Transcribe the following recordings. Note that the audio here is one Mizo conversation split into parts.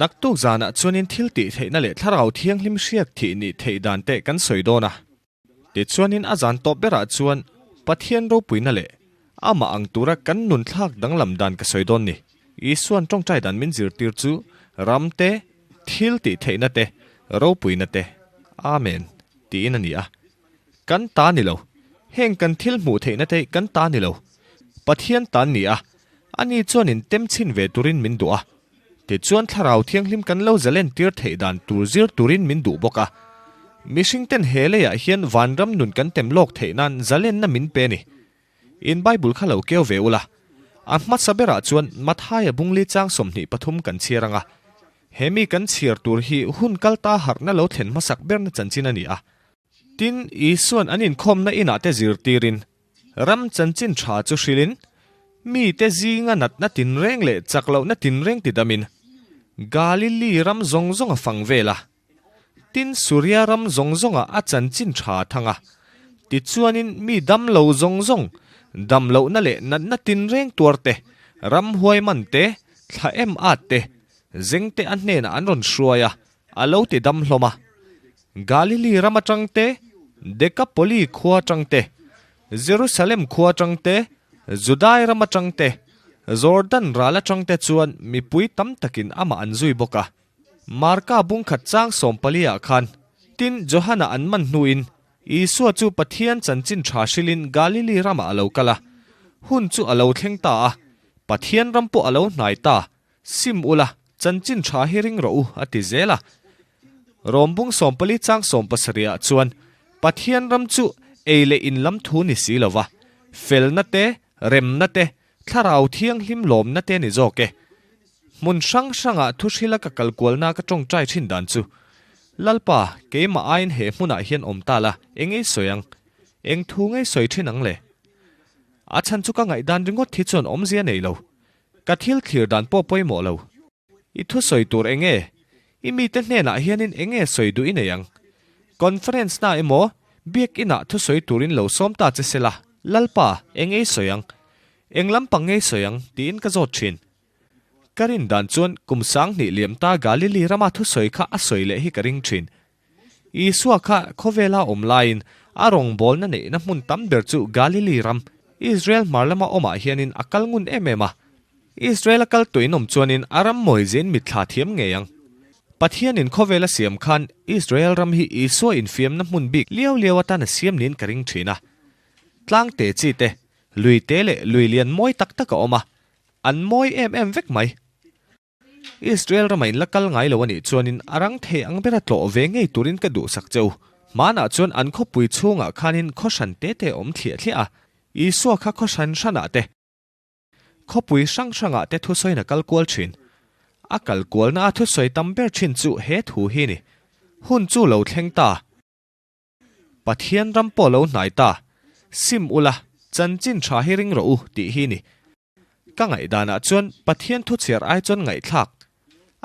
Naktuk zanah chuanin thil tih theihna leh thlarau thianghlim hriat thih nih theih dan te kan sawi dawn a. Tichuanin a zan tawp berah chuan Pathian ropuina leh amah ang tura kan nun thlak danglam dan ka sawi dawn ni. Isuan tawngtai dan min zirtir chu ram te, thil tih theihna te, ropuina te. Amen. Tiin a ni a. Kan ta ni lo. Heng kan thil hmuh theihna te kan ta ni lo. Pathian tan ni a. Ani chuanin tem chhin ve turin min duh a. Tichuan Thlarau Thianghlim kan lo zalen tir theih dan tur zir turin min duh bawk a. Mihring ten he leiah hian vanram nun kan tem lawk theih nan zalenna min pe a ni. In Bible kha lo keu ve ula. A hmasa berah chuan Mathaia bungli chang 23 kan chhiar ang a. He mi kan chhiar tur hi hun kal ta harhna lo thlen hmasak berna chanchin a ni a. Tin, Isuan an inkhawmna inah te zirtirin Ram chanchin tha chu hrilhin, mite zinga natna tinreng leh chak lohna tinreng ti damin, Galili ram zawng zawng a fang vel a. Tin, Suria ram zawng zawngah a chanchin tha thang a. Tichuanin mi dam lo zawng zawng, dam lohna leh natna tinreng tuar te, ramhuai man te, thla em at te, zeng te a hnenah an rawn hruai a, a lo ti dam hlawm a. Galili ram atang te, Dekapoli khua atang te, Jerusalem khua atang te, Judai ram atang te, Jordan ral atang te chuan mipui tam takin amah an zui bawk a. Marka bungkhat chang 14 ah khan, tin Johana an man hnuin Isua chu Pathian chanchin tha hrilhin Galili ramah a lo kal a. Hun chu a lo thleng ta a, Pathian ram pawh a lo hnai ta. Sim ula, chanchin tha hi ring rawh u, a ti zel a. Rawmbung 14 chang 70 ah chuan Pathian ram chu ei leh in lam thu ni si lova, felna te, remna te, thlarau thianghlim lawmna te ni zawk e. Hmun hrang hrangah thu hrila ka kal kualna ka tawngtai thin dan chu, Lalpa, keimah aiin he hmunah hian awm ta la, eng ei sawi ang? Eng thu ngei sawi thin ang le? A chhan chu ka ngaihdan ringawt hi chuan awmzia nei lo. Ka thil thlir dan pawh pawimawh lo. I thusawi tur eng nge? I mite hnenah hianin eng nge sawi duh i nei ang? Conference na emaw, biakinah thusawi turin lo sawm ta che sela, Lalpa, eng nge i sawi ang? Eng lampang nge i sawi ang? tiin ka zawt thin. Ka rin dan chuan kum 2000 liam ta Galili rama thusawi kha a sawi leh hi ka ring thin. Isua kha khawvela awm laiin a rawngbawlna neihna hmun tam ber chu Galili ram, Israel hmar lama awmah hianin a kal ngun em em a. Israel a kal tuin awm chuanin a ram mawiziin mitthla thiam ngei ang. Pathianin khawvela siam khan Israel ram hi Isua infiamna hmun bik liau liau atan a siam niin ka ring thin a. Tlang te chi te, lui te leh lui lian mawi tak tak a awm a, an mawi em em vek mai. Israel rama in la kal ngai lo a nih chuanin a rang thei ang bera tlawh ve ngei turin ka duhsak che u. Hmanah chuan an khawpui chhungah khanin khaw hran te te a awm thliah thliah a, Isua kha khaw hran hranah te, khawpui hrang hrangah te thusawiin a kal kual thin. A kal kualna a thusawi tam ber thin chu he thu hi ni, Hun chu lo thleng ta. Pathian ram pawh lo hnai ta. Sim ula, chanchin tha hi ring rawh u tih hi ni. Ka ngaihdanah chuan Pathian thuchhiar ai chuan ngaihthlak.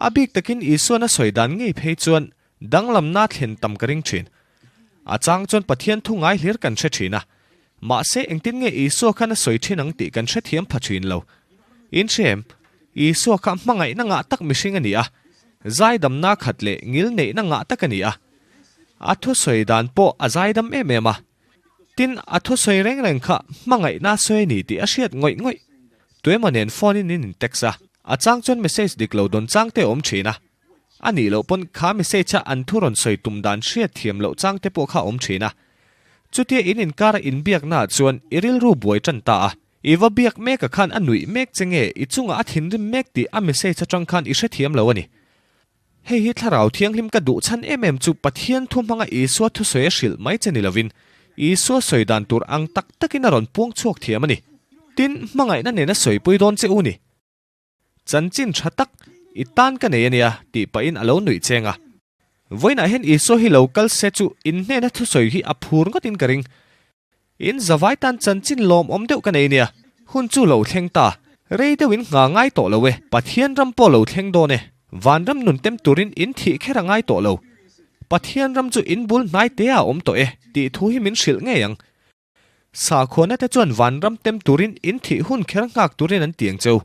A bik takin Isuan a sawi dan ngei phei chuan danglamna thlen tam ka ring thin. A chang chuan Pathian thu ngai hlir kan hre thin a. Mahse engtin nge Isua khan a sawi thin ang tih kan hrethiam pha thin lo. In hre em? Isua kha hmangaihna ngah tak mihring a ni a. Zaidamna khat leh ngil neihna ngah tak a ni a. A thusawi dan pawh a zaidam em em a. Tin, a thusawi reng reng kha hmangaihna a sawi a ni tih a hriat ngawih ngawih. Tuemaw nen phone in in in-text a, a chang chuan message dik lo dawn chang te a awm thin a. A nih loh pawn kha message a an thu rawn sawi tum dan hriat thiam loh chang te pawh kha a awm thin a. Chutia in inkara inbiaknaah chuan i rilru buai tan ta a, i va biak mek a khan a nuih mek che nge i chungah a thinrim mek tih a message atang khan i hrethiam lo a ni. Hei hi Thlarau Thianghlim ka duh chhan em em chu Pathian thu hmanga Isua thusawi a hrilh mai che ni lovin, Isua sawi dan tur ang tak takin a rawn puang chhuak thiam a ni. Tin, hmangaihna nena sawipui dawn che u ni. Chanchin tha tak i tan ka nei a nia tih pahin a lo nuih cheng a. Vawiinah hian Isua hi lo kal se chu in hnena thusawi hi a phur ngawtin ka ring. In zavai tan chanchin lawmawm deuh ka nei nia, hun chu lo thleng ta, rei deuh in ngha ngai tawh lo e, Pathian ram pawh lo thleng dawn e, vanram nun tem turin in thih kher a ngai tawh lo, Pathian ram chu in bul hnai te ah a awm tawh e tih thu hi min hrilh ngei ang. Sakhuana te chuan vanram tem turin in thih hun kher nghak turin an ti ang cheu,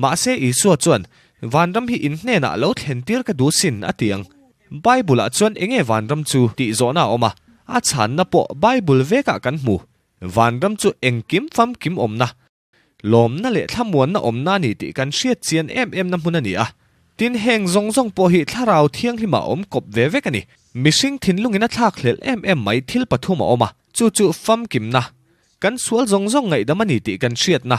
mahse Isua chuan. Vanram hi in hnenah lo thlen tir ka duh sin, a ti ang. Bible-ah chuan enge vanram chu tih zawhna a awm a, a chhanna pawh Bible vekah kan hmu. Vanram chu engkim famkim awmna, lawmna leh thlamuanna awmna a ni tih kan hriat chian em emna hmun a ni a. Tin, heng zawng zawng pawh hi thlarau thianghlimah awm kawp ve vek a ni. Mihring thinlungin a thlak hlelh em em mai thil pathum a awm a, chu chu famkimna, kan sual zawng zawng ngaihdam a ni tih kan hriatna,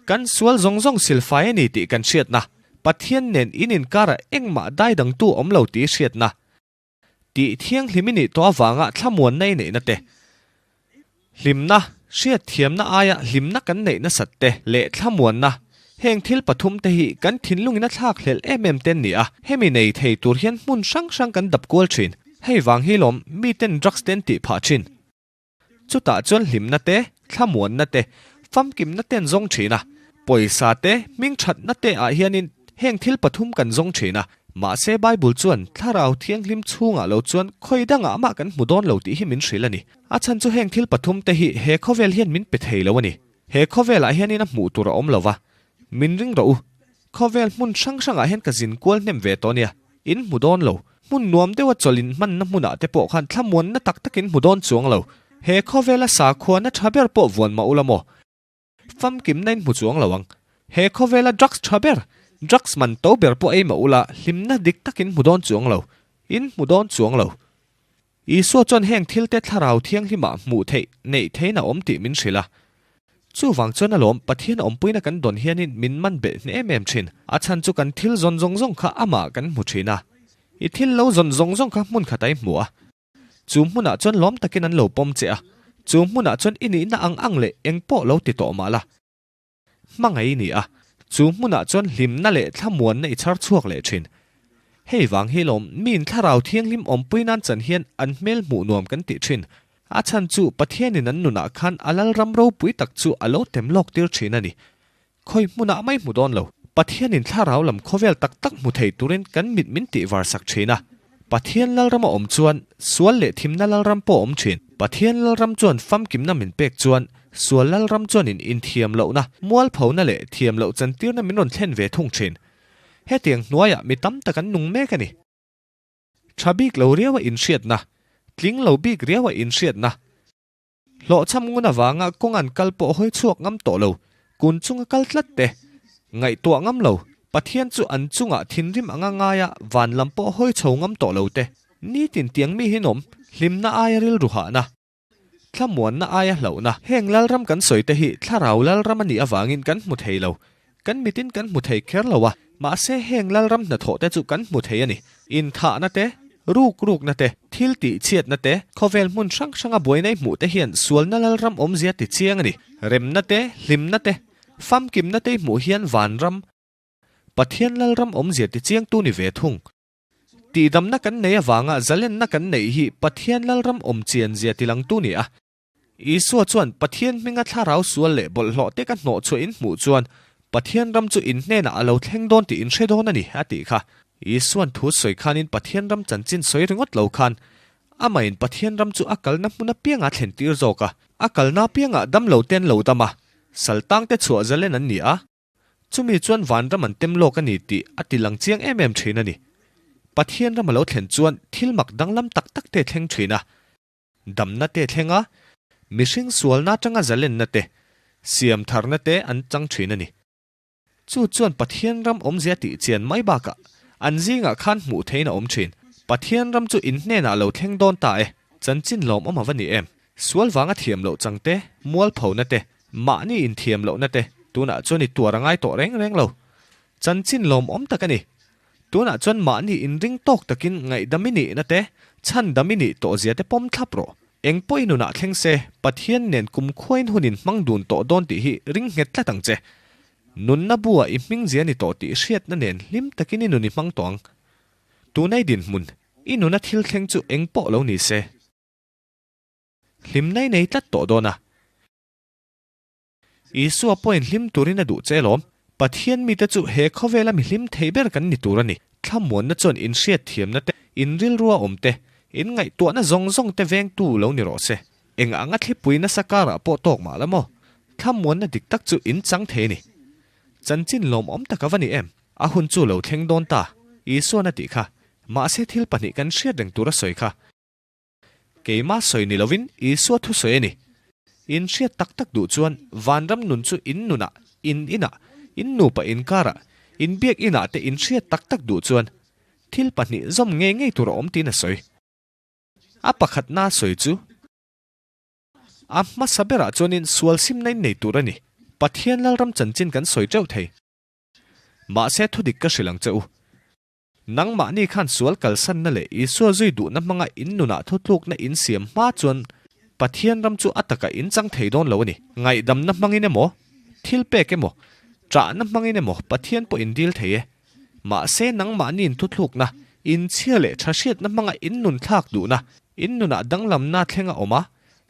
Kan sual zawng zawng silfai a ni tih kan hriatna, Pathian nen in inkarah engmah dai dangtu awm lo tih hriatna, tih thianghlim i nih tawh avanga thlamuanna i neihna te, hlimna, hriatthiamna aia hlimna kan neih nasat te leh thlamuanna, heng thil pathum te hi kan thinlungin a thlak hlelh em em te an ni a, hemi nei thei tur hian hmun hrang hrang kan dap kual thin. Hei vang hi lawm miten drugs te an tih phah thin. Chutah chuan hlimna te, thlamuanna te, famkimna te an zawng thin a. Pawisa te, hmingthatna te ah hianin heng thil pathum kan zawng thin a. Mahse Bible chuan Thlarau Thianghlim chhungah lo chuan khawi dangah mah kan hmu dawn lo tih hi min hrilh a ni. A chhan chu heng thil pathum te hi he khawvel hian min pe thei lo a ni. He khawvelah hianin a hmuh tur a awm lo va. Min ring rawh u. Khawvel hmun hrang hrangah hian ka zin kual hnem ve tawh nia. In hmu dawn lo. Hmun nuam deuha chawlh in hmanna hmunah te pawh khan thlamuanna tak takin hmu dawn chuang lo. He khawvela sakhuana tha ber pawh vuan mah ula maw? Famkimna in hmu chuang lo ang. He khawvela drugs tha ber, drugs man to ber pawh ei mah ula hlimna dik takin hmu dawn chuang lo. In hmu dawn chuang lo. Isua chuan heng thilte thlarau thianghlimah hmuh theih neih theiin a awm tih min hrilh a. Chuvang chuan alawm Pathian awmpuina kan dawn hianin min man belh hneh em em thin. A chhan chu kan thil zawn zawng zawng kha amah kan hmu thin a. I thil lo zawn zawng zawng kha hmun khat a i hmu a. Chu hmunah chuan lawm takin an lo pawm che a. Chu hmunah chuan i nihna ang ang leh eng pawh lo ti tawh mah la. Hmangaih i ni a, chu hmunah chuan hlimna leh thlamuanna i chhar chhuak leh thin. Hei vang hi lawm, miin thlarau thianghlim awmpui nan chan hian an hmel hmuh nuam kan tih thin. A chhan chu Pathianin an nunah khan a lalram ropui tak chu a lo tem lawk tir thin a ni. Khawi hmunah mai hmu dawn lo. Pathianin thlarau lam khawvel tak tak hmu thei turin kan mit min tih var sak thin a. Pathian lalram a awm chuan sual leh thimna lalram pawh a awm thin. Pathian lalram chuan famkimna min pek chuan sual lalram chuanin inthiam lohna, mualphona leh thiam loh chantirna min rawn thlen ve thung thin. Hetiang hnuaiah mi tam tak an nung mek a ni. Tha bik lo riaua inhriatna, tling lo bik riaua inhriatna, Hlawhchham ngun avanga kawng an kal pawh hawi chhuak ngam tawh lo, kun chunga kal tlat te, ngaihtuah ngam lo, Pathian chu an chungah thinrim anga ngaia van lam pawh hawi chho ngam tawh lo te, nitin tiang mi hi an awm, hlimna aia rilru hahna, thlamuanna aia hlauhna. Heng lalram kan sawi te hi thlarau lalram a nih avangin kan hmu thei lo, kan mitin kan hmu thei kher lo a, mahse heng lalram hnathawh te chu kan hmu thei a ni. Inthahna te, ruk rukna te, thil tih chhiatna te, khawvel hmun hrang hranga buaina i hmuh te hian sualna lalram awmzia ti chiang a ni. Remna te, hlimna te, famkimna te i hmuh hian vanram, Pathian lalram awmzia ti chiangtu ni ve thung. Tihdamna kan nei avanga zalenna kan neih hi Pathian lalram awm chianzia tilangtu ni a. Isua chuan Pathian hminga thlarau sual leh bawlhhlawh te ka hnawh chhuah in hmuh chuan Pathian ram chu in hnenah a lo thleng dawn tih in hre dawn a ni, a tih kha. Isua'n thu sawi khanin Pathian ram chanchin sawi ringawt lo khan amahin Pathian ram chu a kalna hmun apianga thlen tir zawk a. A kalna apiangah dam lo te an lo dam a, saltang te chhuah zalen an ni a. Chumi chuan vanram an tem lawk a ni tih a ti lang chiang em em thin a ni. Pathian ram a lo thlen chuan thil mak danglam tak tak te thleng thin a. Damna te thleng a, mihring sualna atanga zalenna te, siam tharna te an chang thin a ni. Chu chuan Pathian ram awmzia tih chian mai bakah an zingah khan hmuh theihin a awm thin. Pathian ram chu in hnenah lo thleng dawn ta e, chanchin lawmawm a va ni em? Sual vanga thiam loh chang te, mualphona te, mahni inthiam lohna te tunah chuan i tuar a ngai tawh reng reng lo. Chanchin lawmawm tak a ni. Tunah chuan mahni inring tawk takin ngaihdam i nihna te, chhandam i nih tawh zia te pawm thlap rawh. Eng pawh i nunah thleng se, Pathian nen kumkhuain hun in hmang dun tawh dawn tih hi ring nghet tlat ang che. Nunna buah i hming zia ni tawh tih hriatna nen hlim takin i nun i hmang tawh ang. Tuna i dinhmun, i nuna thil thleng chu eng pawh lo ni se. Hlimna i nei tlat tawh dawn a. Isua pawhin hlim turin a duh che alawm. Pathian mite chu he khawvela mi hlim thei ber kan ni tur a ni. Thlamuanna chuan inhriatthiamna te, inrilrua awm te, inngaihtuahna zawng zawng te vengtu lo ni rawh se. Eng anga thlipui nasa karah pawh tawk mah la maw? Thlamuanna dik tak chu in chang thei a ni. Chanchin lawmawm tak a va ni em? A hun chu lo thleng dawn ta, Isuan a tih kha. Mahse thil pahnih kan hriat reng tur a sawi kha. Keimah sawi ni lovin Isua thusawi a ni. In hriat tak tak duh chuan vanram nun chu in nunah, in inah, in nupa inkarah, in biak inah te in hriat tak tak duh chuan thil pahnih zawm ngei ngei tur a awm tiin a sawi. A pakhatna sawi chu a hmasa berah chuanin sual simna in nei tur a ni. Pathian Lalram chanchin kan sawi teuh thei. Mahse thudik ka hrilh ang che u. Nangmahni khan sual kalsanna leh Isua zui duhna hmanga in nunah thutlukna in siam hma chuan Pathian ram chu a takah in chang thei dawn lo a ni. Ngaihdamna hmangin emaw, thil pek emaw, ṭahna hmangin emaw Pathian pawh in dil thei e. Mahse nangmahniin thuthlukna, inchhia leh ṭha hriatna hmanga in nun thlak duhna, in nunah danglamna thleng a awm a,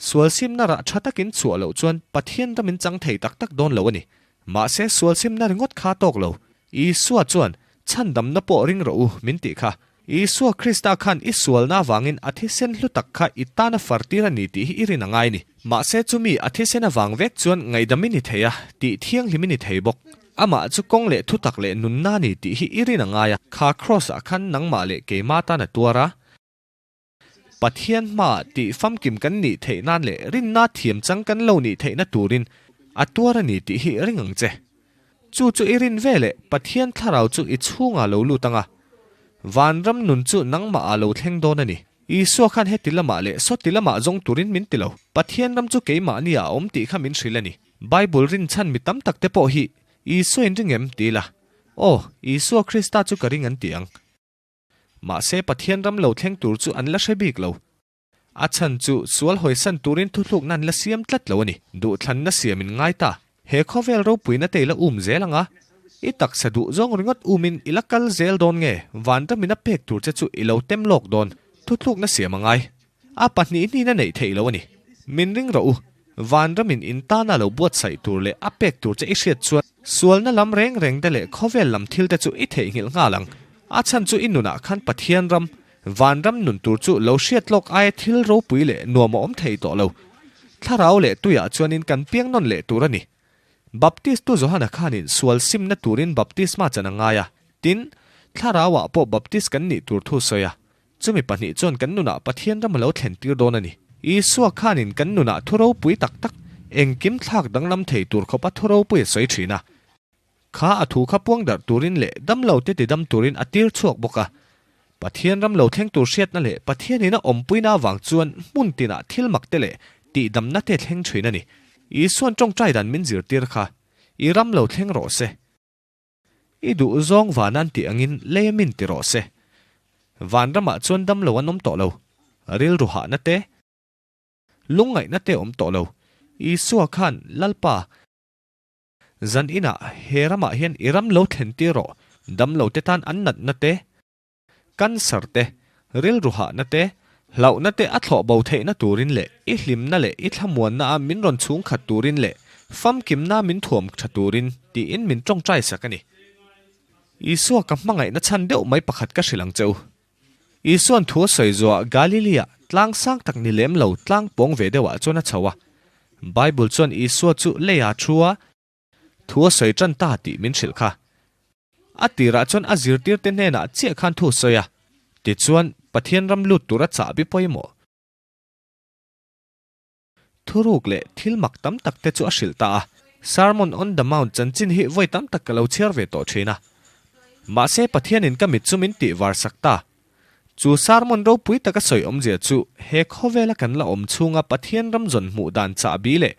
sual simna rah ṭha takin chhuah loh chuan Pathian ram in chang thei tak tak dawn lo a ni. Mahse sual simna ringawt kha tawk lo. Isua chuan, Chhandamna pawh ring rawh u, min tih kha. Isua Krista khan i sualna avangin a thisen hlu tak kha i tana far tir a ni tih hi i rin a ngai ni. Mahse chumi a thisen avang vek chuan ngaihdam i ni thei a, tih thianghlim i ni thei bawk. Amah chu kawng leh thutak leh nunna a ni tih hi i rin a ngai a. Kha Kraws-ah khan nangmah leh keimah tan a tuar a. Pathian hmaah tih famkim kan nih theih nan leh rinna thiam chang kan lo nih theihna turin a tuar a ni tih hi ring ang che. Chu chu i rin ve leh Pathian thlarau chu i chhungah lo lut ang a, vanram nun chu nangmah ah lo thleng dawn a ni. Isua khan heti lamah leh sawti lamah zawng turin min ti lo. Pathian ram chu keimahni ah a awm tih kha min hrilh a ni. Bible rinchhan mi tam tak te pawh hi Isua in ring em? ti ila, Aw, Isua Krista chu ka ring an ti ang. Mahse Pathian ram lo thleng tur chu an la hre bik lo. A chhan chu sual hawisan turin thuthlukna an la siam tlat lo a ni. Duhthlanna siamin ngai ta. He khawvel ropuina te i la um zel ang a. I taksa duh zawng ringawt umin i la kal zel dawn nge vanramin a pek tur che chu i lo tem lawk dawn. Thuthlukna siam a ngai. A pahnih hnihna neih theih lo a ni. Min ring rawh u, vanramin in tana lo buatsaih tur leh a pek tur che i hriat chuan sualna lam reng reng te leh khawvel lam thil te chu i theihnghilh nghal ang. A chhan chu i nunah khan Pathian ram, vanram nun tur chu lo hriat lawk aia thil ropui leh nuam a awm thei tawh lo. Thlarau leh tuiah chuanin kan piang nawn leh tur a ni. Baptistu Johana khanin sual simna turin baptisma chan a ngai a, tin, thlarauah pawh baptist kan nih tur thu sawi a. Chumi pahnih chuan kan nunah Pathian ram a lo thlen tir dawn a ni. Isua khanin kan nunah thu ropui tak tak, engkim thlak danglam thei tur khawpa thu ropui a sawi thin a. Kha a thu kha puang darh turin leh damlo te tidam turin a tir chhuak bawk a. Pathian ram lo thleng tur hriatna leh Pathianin a awmpuina avang chuan hmun tinah thil mak te leh tihdamna te thleng thin a ni. Isuan tawngtai dan min zirtir kha, I ram lo thleng rawh se. I duh zawng van an tih angin lei a min ti rawh se. Van ramah chuan dam lo an awm tawh lo. Rilru hahna te, lungngaihna te awm tawh lo. Isua khan, Lalpa, zan inah he ramah hian i ram lo thlen tir rawh, dam lo te tan an natna te, cancer te, rilru hahna te, hlauhna te a thlawh bo theihna turin leh i hlimna leh i thlamuanna a min rawn chhung khat turin leh famkimna min thuam tha turin tiin min tawngtai sak a ni. Isua ka hmangaihna chhan deuh mai pakhat ka hrilh ang che u. Isua'n thu a sawi zuah Galilee-ah tlang sang tak ni lem lo tlang pawng ve deuhah chuan a chho a. Bible chuan Isua chu leiah a thu a, Thu a sawi tan ta tih min hrilh kha. A tirah chuan a zirtirte hnenah chiah khan thu a sawi a, tichuan Pathian ram lut tura chahbi pawimawh thuruk leh thil mak tam tak te chu a hrilh ta a. Sermon on the Mount chanchin hi vawi tam tak ka lo chhiar ve tawh thin a. Mahse Pathianin ka mit chu min tih var sak ta. Chu sermon ropui taka sawi awmzia chu he khawvela kan la awm chhunga Pathian ram zawn hmuh dan chahbi leh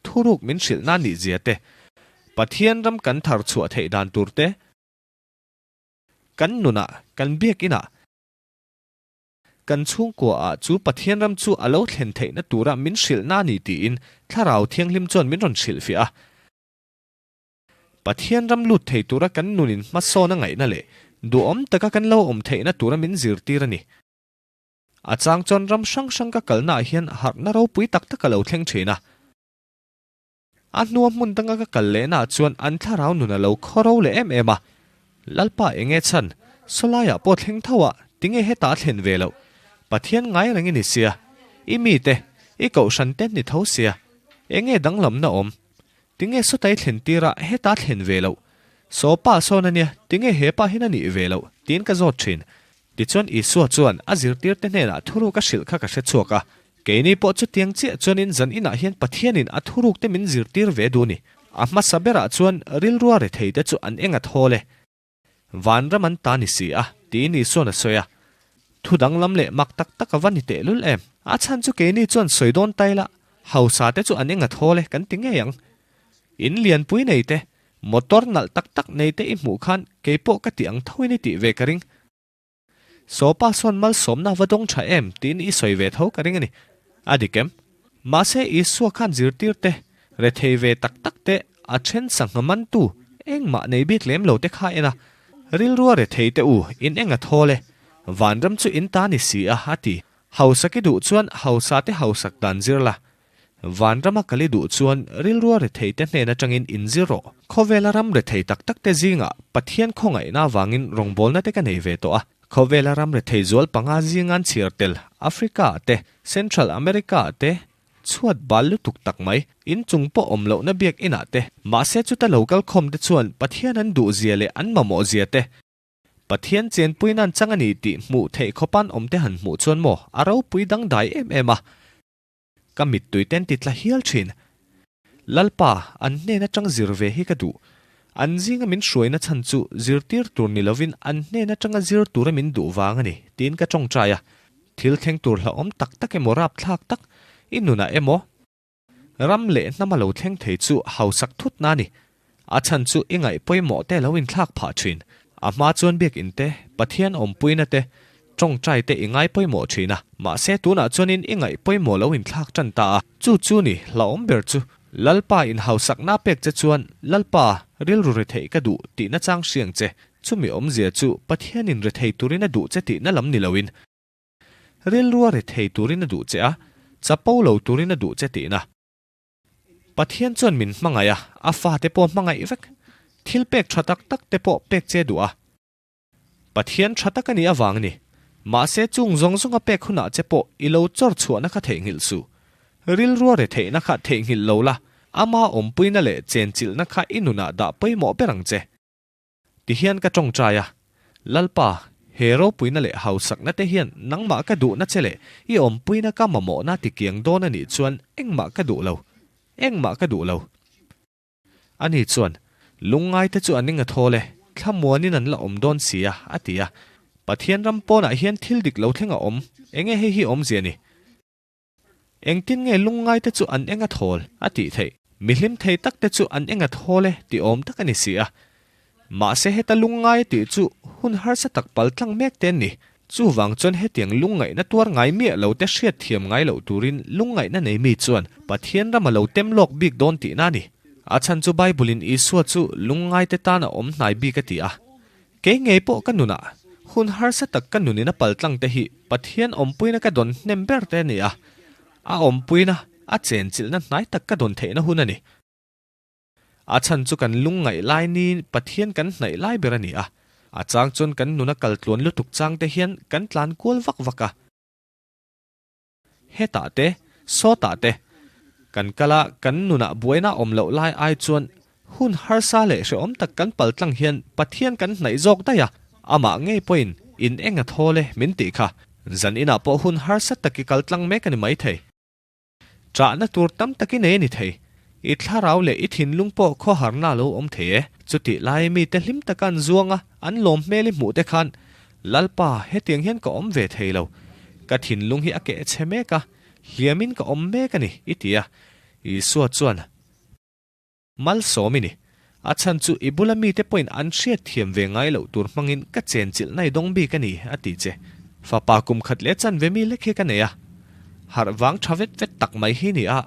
Thuruk min hrilh na nih zia te, Pathian ram kan thar chhuah theih dan tur te, kan nunah, kan biakinah, kan chhungkuaah chu Pathian ram chu a lo thlen theihna tura min hrilh na ni tiin Thlarau Thianghlim chuan min rawn hrilhfiah a. Pathian ram lut thei tura kan nunin hmasawn a ngaihna leh duhawm taka kan lo awm theihna tura min zirtir a ni. A chang chuan ram hrang hrang ka kalnaah hian harhna ropui tak tak a lo thleng thin a. A hnua hmun danga ka kal lehnaah chuan an thlarau nun a lo khaw ro leh em em a. Lalpa enge chhan, sawlaiah pawh thleng tho a, tinge hetah a thlen ve loh? Pathian ngai reng i ni sia, i mite, i kohhran te ni tho sia, enge danglamna awm? Tinge sawtai thlen tirah heta thlen ve loh? Saw pa sawn a nia, tinge he pa hian a nih ve loh? tiin ka zawt thin. Tichuan Isua chuan a zirtirte hnenah thuruk a hrilh kha ka hre chhuak a. Keini pawh chutiang chiah chuanin zan inah hian Pathianin a thurukte min zirtir ve duh ni. A hmasa berah chuan rilrua retheite chu an eng a thawl e. Vanram an ta ni si a, tiin Isua'n a sawi a. Thu danglam leh mak tak tak a va ni tehlul em? A chhan chu keini chuan sawi dawn ta ila, hausa te chu an eng a thawl e kan ti ngei ang. In lianpui nei te, motor nalh tak tak nei te i hmuh khan kei pawh ka ti ang thoin i tih ve ka ring. Sawpa sawn malsawmna va dawng tha em tiin i sawi ve tho ka ring a ni. A dik em? Mahse Isua khan zirtir te, rethei ve tak tak te, a then sangha mantu, engmah nei bik lem lo te kha en a, Rilrua rethei te u, in eng a thawl e, vanram chu in ta ni si a, a ti. Hausak i duh chuan hausa te hausak dan zir la, Vanrama kal i duh chuan rilrua retheite hnen atangin inzir rawh. Khawvela ram rethei tak takte zingah Pathian khawngaihna avangin rawngbawlna te ka nei ve tawh a. Khawvela ram rethei zual panga zingan chhiar tel Africa-ah te, Central America-ah te, chhuat bal lutuk tak mai, inchung pawh awm lohna biak inah te, mahse chuta lo kal khawmte chuan Pathian an duhzia leh an mamawhzia te, Pathian chenpui nan chang a ni tih hmuh theih khawpan awmte han hmuh chuan maw a ropui dangdai em em a. Ka mittui ten ti tla hial thin. Lalpa, an hnen atang zir ve hi ka duh. An zinga min hruaina chhan chu zirtir tur ni lovin an hnen atanga zir tura min duh vang a ni, tiin ka tawngtai a. Thil thleng tur hlauhawm tak tak emaw rapthlak tak, i nunah emaw, ram leh hnama lo thleng thei chu hausak thutna a ni. A chhan chu i ngaih pawimawh te lo inthlak phah thin. A hma chuan biakinn te, Pathian awmpuina te, tawngtai te i ngai pawimawh thin a. Mahse tunah chuanin i ngaih pawimawh lo inthlak tan ta a. Chu chu ni, hlauhawm ber chu. Lalpa inhausakna pek che chuan Lalpa, rilru rethei ka duh tihna chang hriang che. Chumi awmzia chu Pathianin rethei turin a duh che tihna lam ni loin, rilrua rethei turin a duh che a, chapo lo turin a duh che tihna. Pathian chuan min hmangaih a, a fate pawh hmangaih vek. Thil pek tha tak tak te pawh pek che duh a. Pathian tha tak a nih avang ni. Mahse chung zawng zawng a pek hunah che pawh i lo chawr chhuahna kha theihnghilh suh. Rilrua retheihna kha theihnghilh lo la, ama awmpuina leh chenchilhna kha i nunah dah pawimawh ber ang che. Tihian ka tawngtai a, Lalpa, he ropuina leh hausakna te hian nangmah ka duhna che leh i awmpuina ka mamawhna tikiang dawn a nih chuan engmah ka duh lo, engmah ka duh lo. Ani chuan, Lungngaite chu an eng a thawl e, thlamuanin an la awm dawn si a, a ti a. Pathian ram pawnah hian thil dik lo thleng a awm, enge hei hi awmzia ni? Engtin nge lungngaite chu an eng a thawl a tih theih? Mi hlim thei takte chu an eng a thawl e tih awm tak a ni si a. Mahse heta lungngai a tih chu hun harsa tak pal tlang mek te an ni. Chuvang chuan hetiang lungngaihna tuar ngai miah lo te hriat thiam ngai loh turin lungngaihna nei mi chuan Pathian ram a lo tem lawk bik dawn tihna a ni. A chhan chu Bible-in Isua chu lungngaite tan a awm hnai bik a ti a. Kei ngei pawh ka nunah hun harsa tak ka nunin a paltlang te hi Pathian awmpuina ka dawn hnem ber te a ni a, a awmpuina, a chenchilhna hnai tak ka dawn theihna hun a ni. A chhan chu kan lungngaih lai niin Pathian kan hnaih lai ber a ni a, a chang chuan kan nuna kal tluan lutuk chang te hian kan tlan kual vak vak a. Hetah te, sawtah te, kan kal a, kan nunah buaina awm loh lai ai chuan hun harsa leh hrehawm tak kan pal tlang hian Pathian kan hnaih zawk daih a, amah ngei pawhin in eng a thawl e min tih kha. Zan inah pawh hun harsa tak i kal tlang mek a ni maithei. Ṭahna tur tam tak i nei a ni thei. I thlarau leh i thinlung pawh khawharna a lo awm thei e. Chutih lai mite hlim taka an zuang a, an lawm hmel i hmuh te khan, Lalpa, hetiang hian ka awm ve thei lo. Ka thinlung hi a keh chhe mek a, hliamin ka awm mek a ni, i ti a. Isua chuan. Malsawm i ni. A chhan chu i bula mite pawhin an hriat thiam ve ngai loh tur hmangin ka chenchilh nai dawng bik a ni, a ti che. Fapa kum khat leh chanve mi lek hi ka nei a. Harh vang tha vet vet tak mai hi ni a.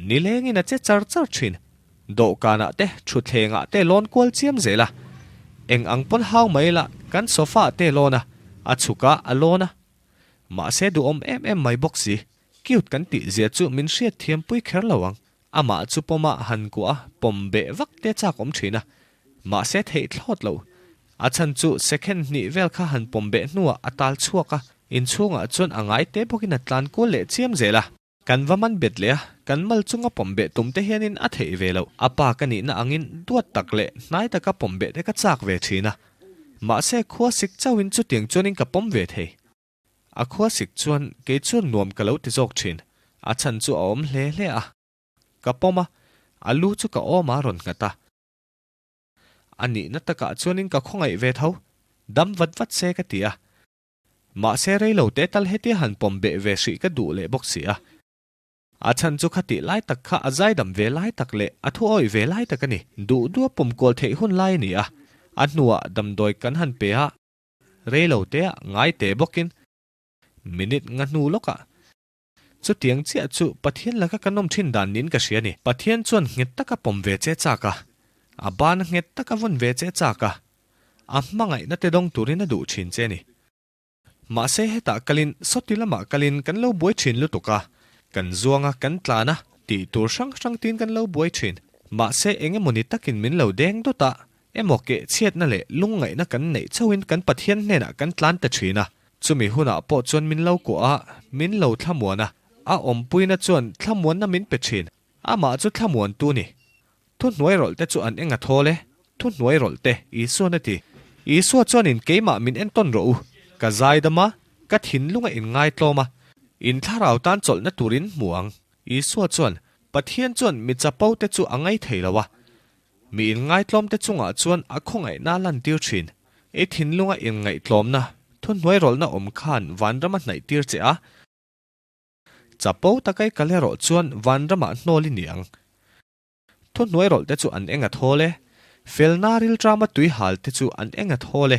Nilengin a che char char thin. Dawhkanah te, thutthlengah te lawn kual chiam zel a. Eng ang pawn hau mai la, kan sofa ah te lawn a, a chhuk a, a lawn a. Mahse duhawm em em mai bawk si. Cute kan tih zia chu min hriat thiampui kher lo ang. Amah chu pawma han kuah a, pawm beh vak te chak awm thin a. Mahse theih thlawt lo. A chhan chu second hnih vel kha han pawm beh hnuah a tal chhuak a, inchhungah chuan a ngai te bawkin a tlan kual leh chiam zel a. Kan va man bet leh a, Kan mal chunga pawm beh tum te hianin a theih ve loh. A pa ka nihna angin duat tak leh hnai taka pawm beh te ka chak ve thin a. Mahse khua sik chauhin chutiang chuanin ka pawm ve thei. A khua sik chuan kei chuan nuam ka lo ti zawk thin. A chhan chu a awm hle hle a. Ka pawm a, a lu chu ka awm a rawn nghat a. A nihna takah chuanin ka khawngaih ve tho. Dam vat vat se ka ti a. Mahse reilo te tal hetia han pawm beh ve hrih ka duh leh bawk si a. A chhan chu khatih lai tak kha a zaidam ve lai tak leh a thu awih ve lai tak a ni. Duh duha pawm kual theih hun lai a ni a. A hnuah damdawi kan han pe a, reilo teah ngai teh bawkin minute nga hnu lawkah chutiang chiah chu Pathian laka kan awm thin dan niin ka hria a ni. Pathian chuan nghet taka pawm ve che chak a, a bana nghet taka vawn ve che chak a, a hmangaihna te dawng turin a duh thin che a ni. Mahse hetah kalin sawti lamah kalin kan lo buai thin lutuk a, kan zuang a, kan tlan a, tih tur hrang hrang tin kan lo buai thin. Mahse eng emawni takin min lo deng dawt a, emaw keh chhiatna leh lungngaihna kan neih chauhin kan Pathian hnenah kan tlan ta thin a. Chumi hunah pawh chuan min lo kuah a, min lo thlamuan a, a awmpuina chuan thlamuanna min pe thin. Amah chu thlamuantu ni. Thuhnuai rawlh te chu an eng a thawl e, thuhnuai rawlh te, Isuan a ti. Isua chuanin keimah min entawn rawh u, ka zaidam a, ka thinlung a inngaitlawm a, in thlarau tan chawlhna turin hmu ang. Isua chuan, Pathian chuan mi chapo te chu a ngai thei lo a, mi inngaitlawm te chungah chuan a khawngaihna a lantir thin. I thinlunga inngaihtlawmna, thuhnuai rawlhna awm khan vanram a hnaihtir che a, Chapo takai kal erawh chuan vanramah hnawl i ni ang. Thuhnuai rawlh te chu an eng a thawl e. Felna rilṭama tui hal te chu an eng a thawl e.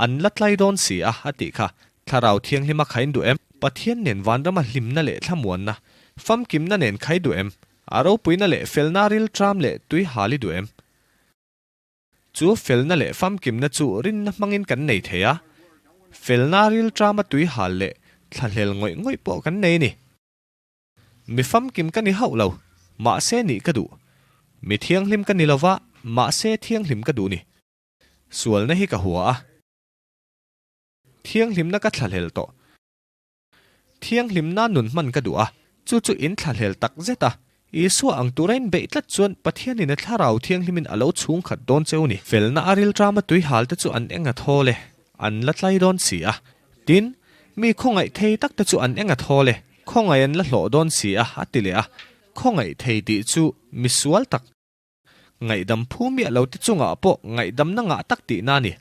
An la tlai dawn si a, a tih kha. Thlarau Thianghlima khain duh em? Pathian nen vanrama hlimna leh thlamuanna, famkimna nen khai duh em? A ropuina leh felna rilṭam leh tui hal i duh em? Chu felna leh famkimna chu rinna hmangin kan nei thei a, felna rilṭama tui hal leh thlahlel ngawih ngawih pawh kan nei a ni. Mi famkim ka ni hauh lo, mahse nih ka duh. Mi thianghlim ka ni lo va, mahse thianghlim ka duh ni. Sualna hi ka hua a. Thianghlimna ka thlahlel tawh. Thianghlimna nun hman ka duh a, chu chu in thlahlel tak zet a. Isua ang tura in beih tlat chuan Pathianin a Thlarau Thianghlimin a lo chhung khat dawn cheu ni. Felna a rilṭama tui hal te chu an eng a thawl e, an la tlai dawn si a. Tin, mi khawngaih thei tak te chu an eng a thawl e, khawngaih an la hlawh dawn si a, a ti leh a. Khawngaih thei tih chu mi sual tak. Ngaihdam phu miah lo te chungah pawh ngaihdamna ngah tak tihna a ni.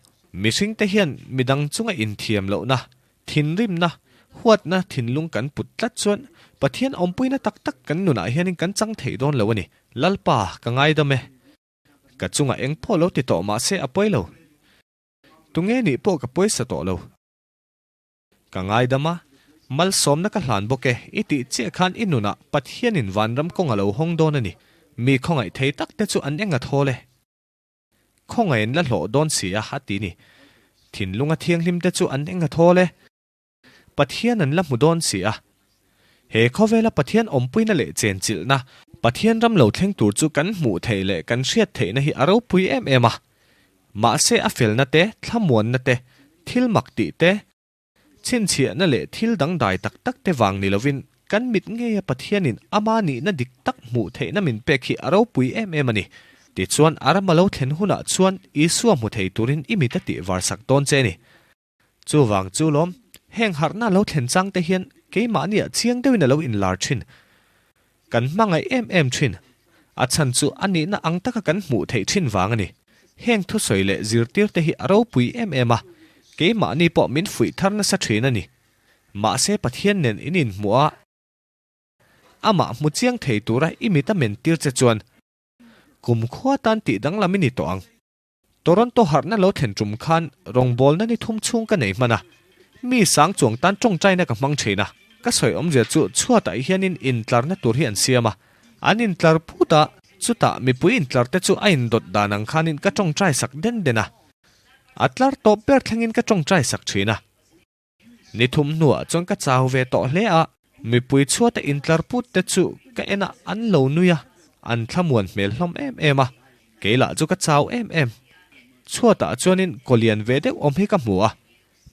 Mihringte hian midang chunga inthiam lohna, thinrimna, huatna thinlung kan put tlat chuan Pathian awmpuina tak tak kan nunah hianin kan chang thei dawn lo a ni. Lalpa, ka ngaidam e. Ka chungah eng pawh lo ti tawh mahse a pawi lo. Tunge nih pawh ka pawisa tawh lo. Ka ngaidam a, malsawmna ka hlan bawk e, i tih chiah khan i nunah Pathianin vanram kawng a lo hawng dawn a ni. Mi khawngaih thei tak te chu an eng a thawl e. Khawngaih an la hlawh dawn si a, a ti ni. Thinlunga thianghlim te chu an eng a thawl e. Pathian an la hmu dawn si a. He khawvela Pathian awmpuina leh chenchilhna, Pathian ram lo thleng tur chu kan hmuh theih leh kan hriat theihna hi a ropui em em a. Mahse a felna te, thlamuanna te, thil mak tih te, chhinchhiahna leh thil dangdai tak tak te vang ni lovin kan mit ngeia Pathianin ama nihna dik tak hmuh theihna min pek hi a ropui em em a ni. Tichuan a ram a lo thlen hunah chuan Isua hmu thei turin i mit a tih varsak dawn che a ni. Chuvang chu lawm, heng harhna lo thlen chang te hian keimahniah chiang deuhin a lo inlar thin. Kan hmangaih em em thin. A chhan chu a nihna ang taka kan hmuh theih thin vang a ni. Heng thusawi leh zirtir te hi a ropui em em a, keimahni pawh min fuih thar nasa thin a ni. Mahse Pathian nen in inhmuh a, amah hmu chiang thei tura i mit a mentir che chuan kumkhua tan tih danglam i ni tawh ang. Toronto harhna lo thlen tum khan rawngbawlna ni thum chhung ka nei hman a, mi sang chuang tan tawngtaina ka hmang thin a. Ka sawi awmzia chu chhuatah hianin intlarna tur hi an siam a, an intlar phut a, chutah mipui intlar te chu a indawt dan ang khanin ka tawngtai sak den den a, a tlar tawp ber thlengin ka tawngtai sak thin a. Ni thum hnuah chuan ka chau ve tawh hle a, mipui chhuata intlar put te chu ka en a, an lo nui a, an thlamuan hmel hlawm em em a, kei lah chu ka chau em em. Chhuatah chuanin kaw lian ve deuh awm hi ka hmu a,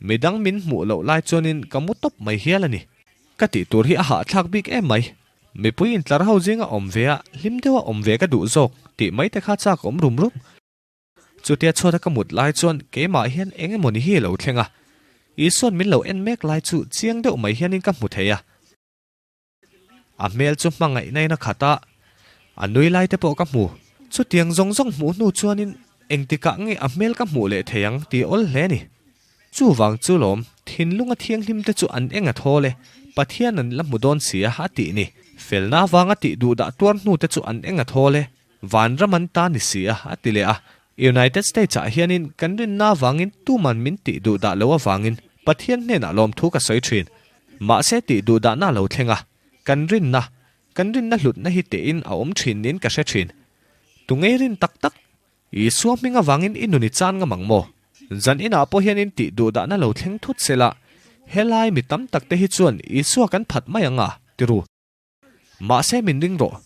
midang min hmuh loh lai chuanin ka mu tawp mai hial a ni. Ka tih tur hi a hahthlak bik em mai. Mipui intlar ho zinga awm ve a, hlim deuha awm ve ka duh zawk tih mai te kha chak awm rum rum. Chutia chhuata ka mut lai chuan keimah hian eng emaw ni hi a lo thleng a, Isua'n min lo en mek lai chu chiang deuh mai hianin ka hmu thei a. A hmel chu hmangaihna in a khat a, a nui lai te pawh ka hmu. Chutiang zawng zawng hmuh hnu chuanin engtikah nge a hmel ka hmuh leh thei ang tih awl hle a ni. Chuvang chu lawm, thinlunga thianghlim te chu an eng a thawl e, Pathian an la hmu dawn si a, a tih ni. Felna avanga tih duhdah tuar hnu te chu an eng a thawl e, vanram an ta ni si a, a ti leh a. United States ah hianin kan rinna avangin tuman min tih duhdah lo avangin Pathian hnenah lawmthu ka sawi thin. Mahse tih duhdahna a lo thleng a, kan rinna, kan rinna hlutna hi tein a awm thin niin ka hre thin. Tungei rin tak tak? Isua hming avangin i nun i chan ngam ang maw? Zan inah pawh hian in tih duhdahna lo thleng thut sela, helai mi tam tak te hi chuan Isua kan phat mai ang a, ti ru. Mahse min ring rawh,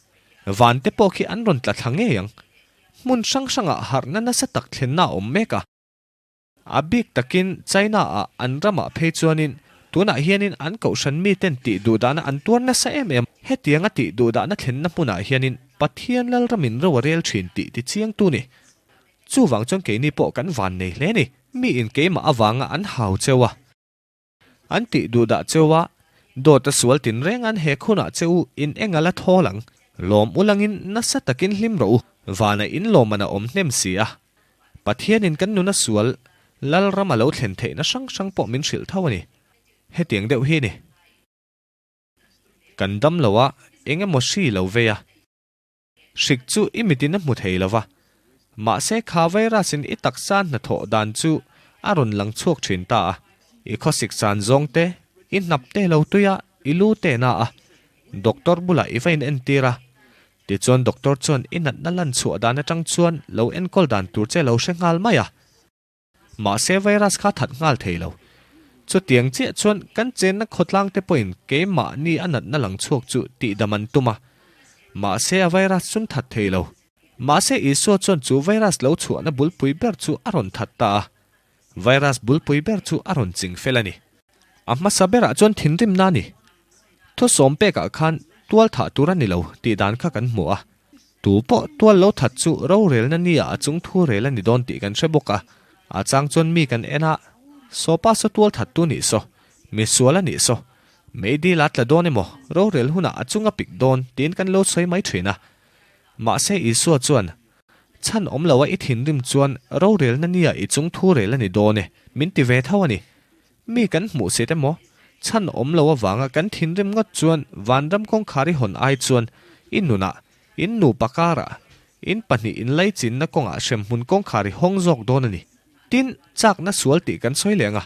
van te pawh khi an rawn tla thla ngei ang. Hmun hrang hrangah harhna nasa tak thlenna a awm mek a. A bik takin China-ah an ramah phei chuanin tunah hianin an kohhran miten tih duhdahna an tuar nasa em em. Hetianga tih duhdahna thlenna hmunah hianin Pathian Lalramin ro a rel thin tih tichiangtu ni. Chuvang chuan keini pawh kan van nei hle ni. Miin keimah avanga an hau cheu a. An tih duh dah cheu a, dawt a sual tin reng an hek hunah che u in eng a la thawl ang. Lawm u langin nasa takin hlim rawh u, vanah in lawmman a awm hnem si a. Pathianin kan nuna sual Lalram a lo thlen theihna hrang hrang pawh min hrilh tho a ni. Hetiang deuh hi a ni. Kan dam lo a, eng emaw hri lo vei a. Hrik chu i mitin a hmu thei lo va, mahse kha virus in i taksa hnathawh dan chu a rawn lang chhuak thin ta a. I khawsik chan zawng te, i hnap te lo tui a, i lu te na a. Doctor bulah i va in entir a. Tichuan doctor chuan i natna lan chhuah dan atang chuan lo enkawl dan tur che lo hre nghal mai a. Mahse virus kha that nghal thei lo. Chutiang chiah chuan kan chenna khawtlang te pawhin keimahni a natna lang chhuak chu tihdam an tum a. Mahse a virus chun that thei lo. Mahse Isua chuan chu virus lo chhuahna bulpui ber chu a rawn that ta a. Virus bulpui ber chu a rawn ching fel a ni. A hmasa berah chuan thinrimna a ni. Thusawm pekah khan tual thah tur a ni lo tih dan kha kan hmu a. Tu pawh tual lo that chu rorelna nia a chung thu rel a ni dawn tih kan hre bawk a. A chang chuan mi kan en a, Sawpa saw tual that tu nih saw, mi sual a nih saw, meidil a tla dawn emaw rorel hunah a chung a pik dawn tiin kan lo sawi mai thin a. Mahse Isua chuan, Chhan awm loa i thinrim chuan rorelna nia i chung thu rel a ni dawn e, min ti ve tho a ni. Mi kan hmuh set emaw? Chhan awm lo avanga kan thinrim ngawt chuan vanram kawngkhar i hawn ai chuan i nunah, in nupa karah, in pahnih inlaichinna kawngah hremhmun kawngkhar i hawng zawk dawn a ni. Tin, chakna sual tih kan sawi leh ang a.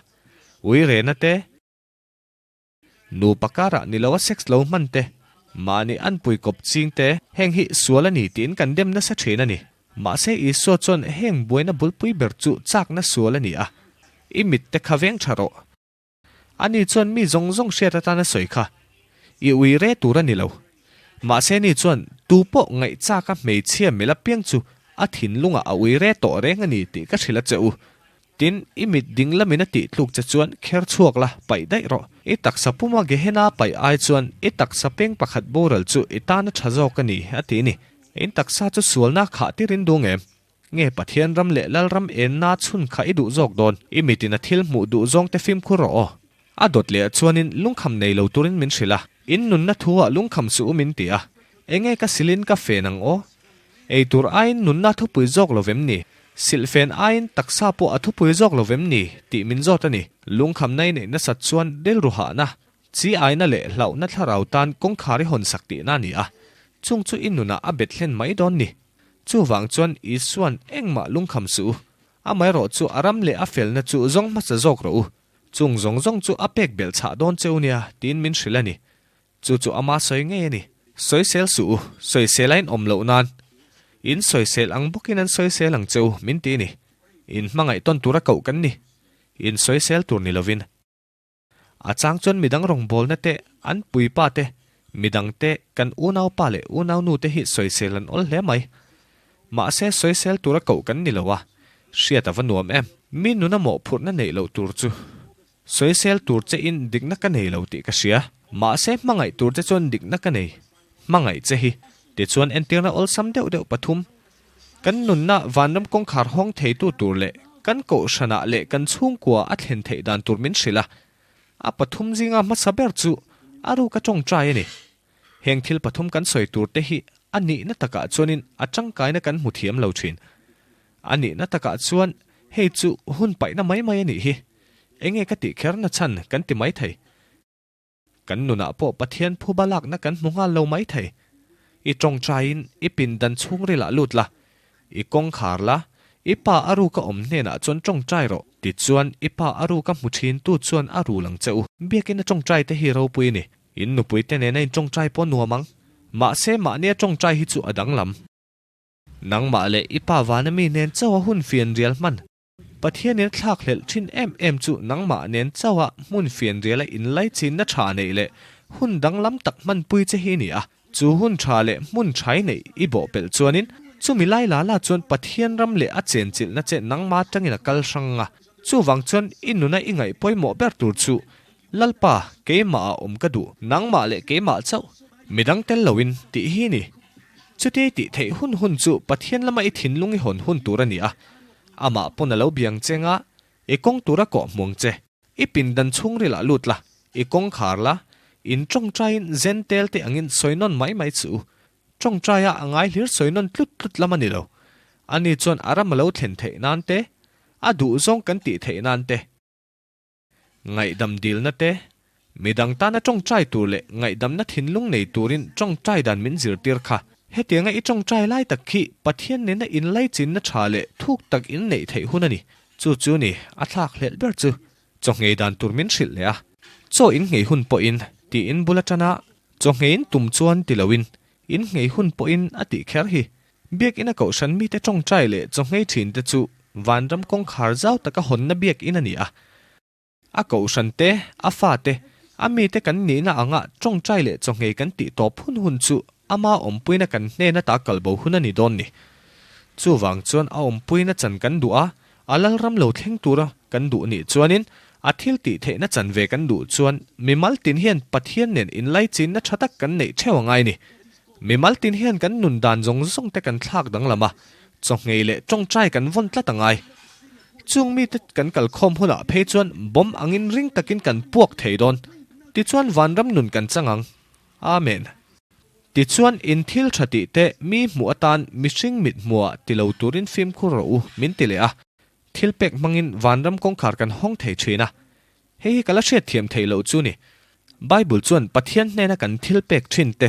Ui rena te, nupa karah ni lo a sex lo hman te, mahni anpui kawp ching te, heng hi sual a ni tiin kan dem nasa thin a ni. Mahse Isua chuan heng buaina bulpui ber chu chakna sual a ni a, i mit te kha veng tha rawh. Ani chuan mi zawng zawng hriat atana sawi kha i ui re tur a ni lo. Mahse ni chuan tu pawh ngaihchaka hmeichhia mila piang chu a thinlungah a ui re tawh reng a ni tih ka hrilh a che u. Tin, i mit ding lamin a tih tluk che chuan kher chhuak la, paih daih rawh. I taksa puma Gehenna paih ai chuan i taksa peng pakhat boral chu i tana tha zawk a ni, a ti ni. In taksa chu sualna khah tir in duh ngem? Nge Pathian ram leh Lalram enna chhun kha i duh zawk dawn? I mitin a thil hmuh duh zawng te fimkhur rawh aw. A dawt leh chuanin lungkham nei lo turin min hrilh a. In nunna thu ah lungkham suh u min ti a. Enge ka silin ka fen ang aw? Ei tur aiin nunna thupui zawk lo vem ni? Silhfen aiin taksa pawh a thupui zawk lo vem ni? tih min zawt a ni. Lungkhamna i neih nasat chuan rilru hahna, chi aina leh hlauhna thlarau tan kawngkhar i hawn sak tihna a ni a, chung chu i nunah a bet hlen mai dawn ni. Chuvang chuan Isua'n engmah lungkham suh u, amaherawh chu a ram leh a felna chu zawng hmasa zawk rawh u, chung zawng zawng chu a pek belh chhah dawn cheu nia tiin min hrilh a ni. Chu chu ama sawi ngei a ni. Sawisel suh u, sawisel a inawm loh nan. In sawisel ang bawkin an sawisel ang che u, min ti a ni. In hmangaih tawn tura koh kan ni. In sawisel tur ni lovin. A chang chuan midang rawngbawlna te, an puipa te, midang te, kan unaupa leh unaunu te hi sawisel an awl hle mai. Mahse sawisel tura koh kan ni lo a, hriat a va nuam em. Mi nuna mawhphurhna neih loh tur chu Sawisel tur che in dikna ka nei lo tih ka hria. Mahse hmangaih tur che chuan dikna ka nei. hmangaih che hi. Tichuan entirna awlsam deuh deuh pathum kan nunna vanram kawngkhar hawng theitu tur leh kan kohhranah leh kan chhungkua a thlen theih dan tur min hrilh a. A pathum zinga hmasa ber chu a ruk a tawngtai a ni. Heng thil pathum kan sawi tur te hi a nihna takah chuanin a tangkaina kan hmu thiam lo thin. A nihna takah chuan hei chu hun paihna mai mai a nih hi. Enge ka tih kher na chhan kan ti mai thei. Kan nunah pawh Pathian phuba lakna kan hmu nghal lo mai thei. I tawngtaiin i pindan chhungrilah lut la, i kawngkhar la, i pa a ruka awm hnenah chuan tawngtai rawh. Tichuan i pa a ruka hmu thintu chuan a rul ang che u. Biakin a tawngtai te hi ropui a ni. In nupui te nena in tawngtai pawh nuam ang. Mahse mahnia tawngtai hi chu a danglam. Nangmah leh i pa vana mi nen chauha hun fianrial hman. Pathianin a thlak hlelh thin em em chu nangmah nen chauha hmun fianriala inlaichinna tha neih leh hun danglam tak hmanpui che hi a ni a. Chu hun tha leh hmun thai neih i bawhpelh chuanin chumi lai la la chuan Pathian ram leh a chenchilhna che nangmah atangin a kal hrang a. Chuvang chuan i nuna i ngaih pawimawh ber tur chu Lalpa, keimah a awm ka duh, nangmah leh keimah chauh, midang tel loin tih hi ni. Chuti tih theih hun hun chu Pathian lama i thinlung i hawn hun tur a ni a, amah pawn a lo biang che nga, i kawng tura kawh hmuang che. I pindan chhungrilah lut la, i kawng khar la, in tawngtaiin zen tel te angin sawi nawn mai mai chu. Tawngtaia a ngai hlir sawi nawn tlut tlut lam a ni lo. Ani chuan a ram a lo thlen theih nan te, a duhzawng kan tih theih nan te, Ngaihdam dilna te, midang tana tawngtai tur leh ngaihdamna thinlung nei turin tawngtai dan min zirtir kha. Hetianga i tawngtai lai tak khi Pathian nena inlaichinna tha leh thuk tak in neih theih hun a ni. Chu chu ni, a thlak hlelh ber chu. Chaw nghei dan tur min hrilh leh a. Chaw in nghei hun pawhin tiin bul atana chaw nghei in tum chuan ti loin in nghei hun pawhin a tih kher hi. Biakina kohhran mite tawngtai leh chaw nghei thinte chu vanram kawngkhar zau taka hawnna biakin a ni a. A kohhran te, a fate, a mite kan nihna anga tawngtai leh chaw nghei kan tih tawp hun hun chu ama awmpuina kan hnena ta kalbo hun a ni dawn ni. Chuvang chuan a awmpuina chan kan duh a, a lalram lo thleng tura kan duh nih chuanin a thil tih theihna chan ve kan duh chuan mimal tin hian Pathian nen inlaichinna tha tak kan neih theuh a ngai ni. Mimal tin hian kan nun dan zawng zawng te kan thlak danglam a, chawhngei leh tawngtai kan vawn tlat a ngai. Chung mite kan kalkhawm hunah phei chuan bomb angin ring takin kan puak thei dawn. Tichuan vanram nun kan chang ang. Amen. Tichuan in thil tha tih te mi hmuh atan mihring mit hmuhah ti lo turin fimkhur rawh u min ti leh a. Thil pek hmangin vanram kawngkhar kan hawng thei thin a. Hei hi ka la hriatthiam theih loh chu ni. Bible chuan Pathian hnena kan thil pek thin te,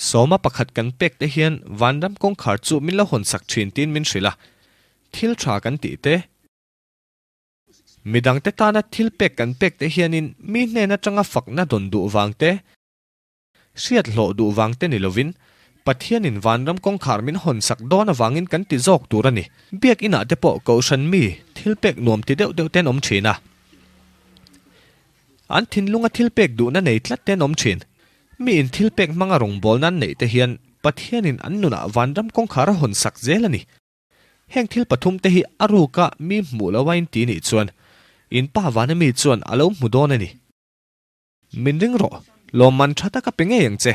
sawma pakhat kan pek te hian vanram kawngkhar chu min lo hawnsak thin tiin min hrilh a. Thil tha kan tih te, midangte tana thil pek kan pek te hianin mi hnen atanga fakna dawn duh vang te, Hriat hlawh duh vang te ni lovin, Pathianin vanram kawngkhar min hawnsak dawn avangin kan ti zawk tur a ni. Biak inah te pawh kohhran mi thil pek nuam ti deuh deuh te an awm thin a. An thinlunga thil pek duhna nei tlat te an awm thin. Mi in thil pek hmanga rawngbawlna an neih te hian Pathianin an nunah vanram kawngkhar a hawnsak zel a ni. Heng thil pathum te hi a ruka mi hmuh lo a inti nih chuan in pa vana mi chuan a lo hmu dawn a ni. Min ring rawh, lawmman tha tak a pe ngei ang che.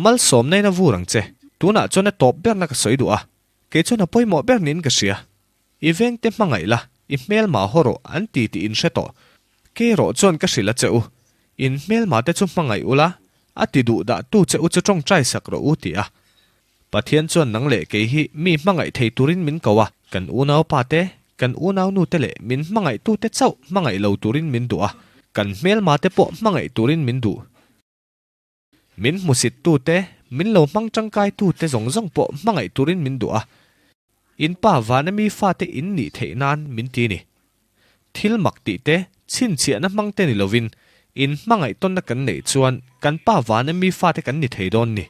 Malsawmna in a vur ang che. Tunah chuan a tawp berna ka sawi duh a, kei chuan a pawimawh ber niin ka hria. I vengte hmangaih la, i hmelma haw rawh an ti tih in hre tawh. Kei rawh chuan ka hrilh a che u. In hmelma te chu hmangaih ula, a ti duh dah tu che u chu tawngtai sak rawh u ti a. Pathian chuan nang leh kei hi mi hmangaih thei turin min ko a, kan unaupa te, kan unaunu te leh min hmangaihtute chauh hmangaih lo turin min duh a, kan hmelma te pawh hmangaih turin min duh. Min hmusit tute, min lo hmang tangkai tute zawng zawng pawh hmangaih turin min duh a, in pa vana mi fate in nih theih nan min ti ni. Thil mak tih te, chhinchhiahna hmang te ni lovin, in hmangaih tawnna kan neih chuan kan pa vana mi fate kan ni thei dawn ni.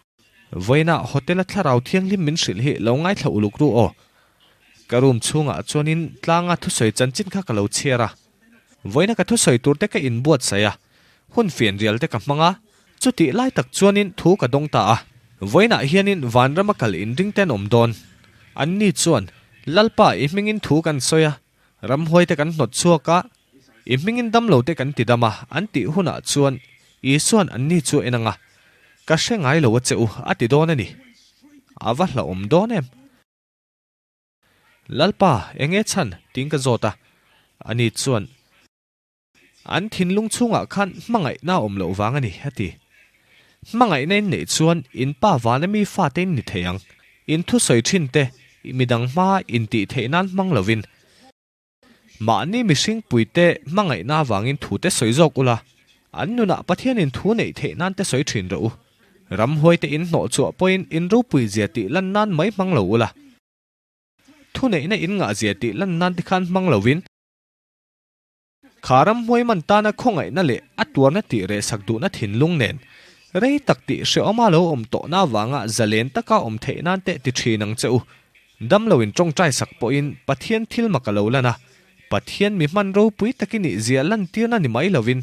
Vawiinah hotel-a thlarau thianghlim min hrilh hi lo ngaithla uluk ru aw. Ka room chhungah chuanin tlanga thusawi chanchin kha ka lo chhiar a. Vawiina ka thusawi tur te ka inbuatsaih a, hun fianrial te ka hmang a, chutih lai tak chuanin thu ka dawng ta a. Vawiinah hianin vanrama kal inring te an awm dawn. Anni chuan, Lalpa i hmingin thu kan sawi a, ramhuai te kan hnawt chhuak a, i hmingin damlo te kan ti dam a, an tih hunah chuan Isua'n anni chu en ang a. Ka hre ngai lo a che u, a ti dawn a ni. A va hlauhawm dawn em? Lalpa, eng nge chhan? tiin ka zawt a. Ani chuan, An thinlung chhungah khan hmangaihna a awm loh vang a ni, a ti. Hmangaihna in neih chuan in pa vana mi fate in ni thei ang. In thusawi thin te, midang hma intih theih nan hmang lovin, mahni mihring puite hmangaihna avangin thute sawi zawk ula, an nunah Pathianin thu neih theih nan te sawi thin rawh u. Ramhuaite in hnawh chhuah pawhin in ropui zia tih lan nan mai hmang lo ula. Thuneihna in ngah zia tih lan nan te khan hmang lovin, Kha ramhuai man tana khawngaihna leh a tuarna tih rehsak duhna thinlung nen rei tak tih hrehawma lo awm tawhna avanga zalen taka awm theih nan teh ti thin ang che u. Damloin tawngtai sak pawhin Pathian thil mak a lo lan a, Pathian mi hman ropui takin ih zia lantirna ni mai lovin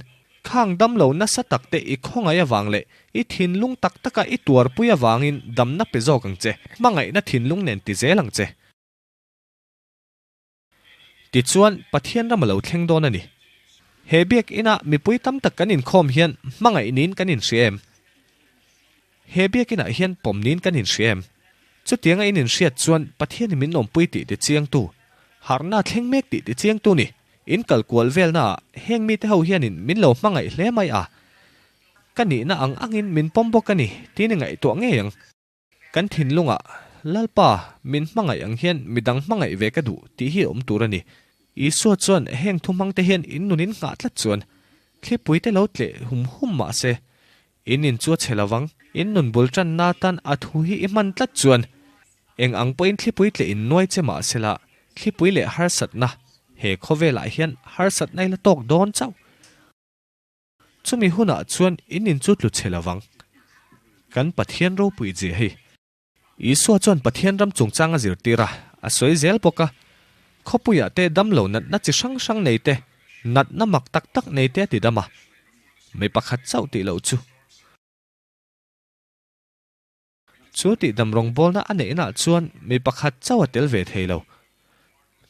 khang damlo nasa tak te i khawngaih avang leh i thinlung tak taka i tuarpui avangin damna pe zawk ang che, hmangaihna thinlung nen ti zel ang che. Tichuan, Pathian ram a lo thleng dawn a ni. He biakina mipui tam tak kan inkhawm hian hmangaih niin kan inhria em? He biakinah hian pawm niin kan inhria em? Chutianga in inhriat chuan Pathianin min awmpui tih tichiangtu, harhna a thleng mek tih tichiangtu ni. In kal kual velnaah heng mite ho hianin min lo hmangaih hle mai a, ka nihna ang angin min pawm bawk a ni tiin i ngaihtuah ngei ang. Kan thinlungah, Lalpa, min hmangaih ang hian midang hmangaih ve ka duh tih hi a awm tur a ni. Isua chuan heng thu hmangte hian in nun in nghah tlat chuan thlipuite lo tleh hum hum mah se, in in chu a chhe lovang. In nun bul tanna atan a thu hi i hman tlat chuan eng ang pawhin thlipui tleh in nuai che mah sela, thlipui leh harsatna he khawvelah hian harsatna i la tawk dawn chauh. Chumi hunah chuan in in chu tlu chhe lovang. Kan Pathian ropui zia hi. Isua chuan Pathian ram chungchang a zirtir a, a sawi zel bawk a. Khawpuiah te damlo natna chi hrang hrang nei te, natna mak tak tak nei te a ti dam a. Mi pakhat chauh tih loh chu. Chu tihdam rawngbawlna a neihnaah chuan mi pakhat chauh a tel ve thei lo.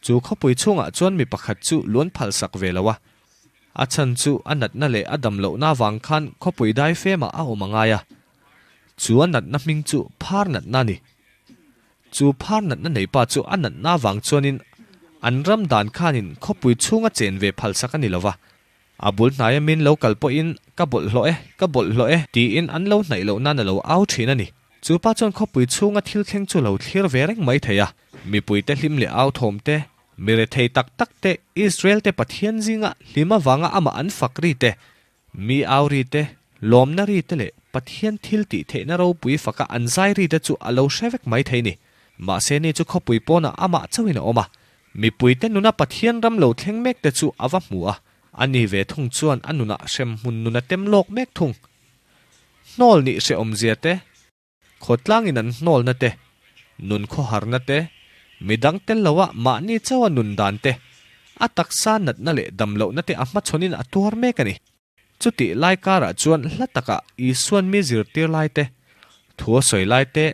Chu khawpui chhungah chuan mi pakhat chu luan phalsak ve lo a. A chhan chu a natna leh a dam lohna avang khan khawpui dai femah a awm a ngai a. Chu a natna hming chu phar natna a ni. Chu phar natna neipa chu a natna avang chuanin an ram dan khanin khawpui chhunga chen ve phalsak a ni lo va. A bul hnaia min lo kal pawhin, Ka bawlhhlawh e, ka bawlhhlawh e, tiin an lo hnaih loh nan a lo au thin a ni. Chu pa chuan khawpui chhunga thil thleng chu lo thlir ve reng mai thei a. Mipuite hlim leh au thawm te, mi rethei tak tak te, Israel te Pathian zinga hlim avanga amah an fak ri te, mi au ri te, lawmna ri te leh Pathian thil tih theihna ropui faka an zai ri te chu a lo hre vek mai thei ni. Mahse ni chu khawpui pawnah amah chauhin a awm a. Mipuite nuna Pathian ram lo thleng mek te chu a va hmu a, a ni ve thung chuan a nunah hremhmun nun a tem lawk mek thung. Hnawl nih hrehawmzia te, khawtlangin an hnawlna te, nun khawharna te, midang tel loa mahni chauha nun dan te, a taksa natna leh damlohna te a hmachhawnin a tuar mek a ni. Chutih lai karah chuan hla takah Isuan mi zirtir lai te, thu a sawi lai te,